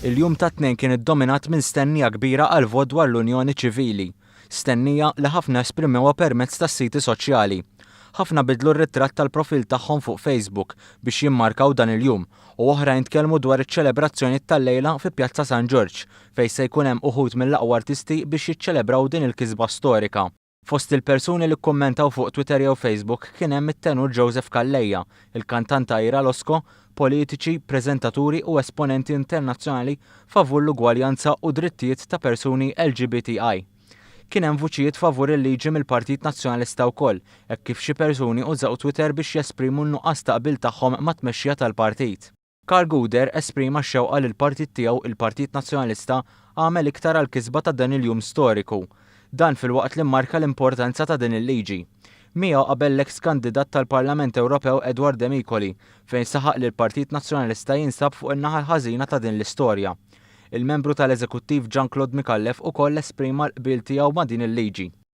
Il-jum tat-Tnejn kien iddominat minn stennija kbira għall-vot dwar l-unjoni ċivili. Stennija li ħafna esprimewha permezz tas-siti soċjali. Ħafna bidlu r-ritratt tal-profil tagħhom fuq Facebook biex jimmarkaw dan il-jum u oħrajn tkellmu dwar iċ-ċelebrazzjonijiet tal-lejla fi Pjazza San Ġorġ fejn se jkun hemm uħud mill-aqwa artisti biex jiċċelebraw din il-kisba storika. Fost il-persuni li kkummentaw fuq Twitter jew Facebook kien hemm it-tenur Joseph Calleja, il-kantanta Ira Losco, politiċi, preżentaturi u esponenti internazzjonali favur l-ugwaljanza u drittijiet ta' persuni LGBTI. Kien hemm vuċijiet favur il-liġi mill-Partit Nazzjonalista wkoll, hekk kif xi persuni użaw Twitter biex jesprimu n-nuqqas ta' qbil tagħhom mat-tmexxija tal-partit. Karl Gouder esprima x-xewqa li l-partit tiegħu, il-Partit Nazzjonalista, għamel iktar għall-kisba ta' dan il-jum storiku. Dan filwaqt li mmarka l-importanza ta' din il-liġi. Miegħu qabel l-eks kandidat tal-Parlament Ewropew Edward Demicoli fejn saħaq li l-Partit Nazzjonalista jinsab fuq in-naħa l-ħażina ta' din l-istorja. Il-membru tal-Eżekuttiv Jean Claude Micallef ukoll esprima l-qbil tiegħu ma' din il-liġi.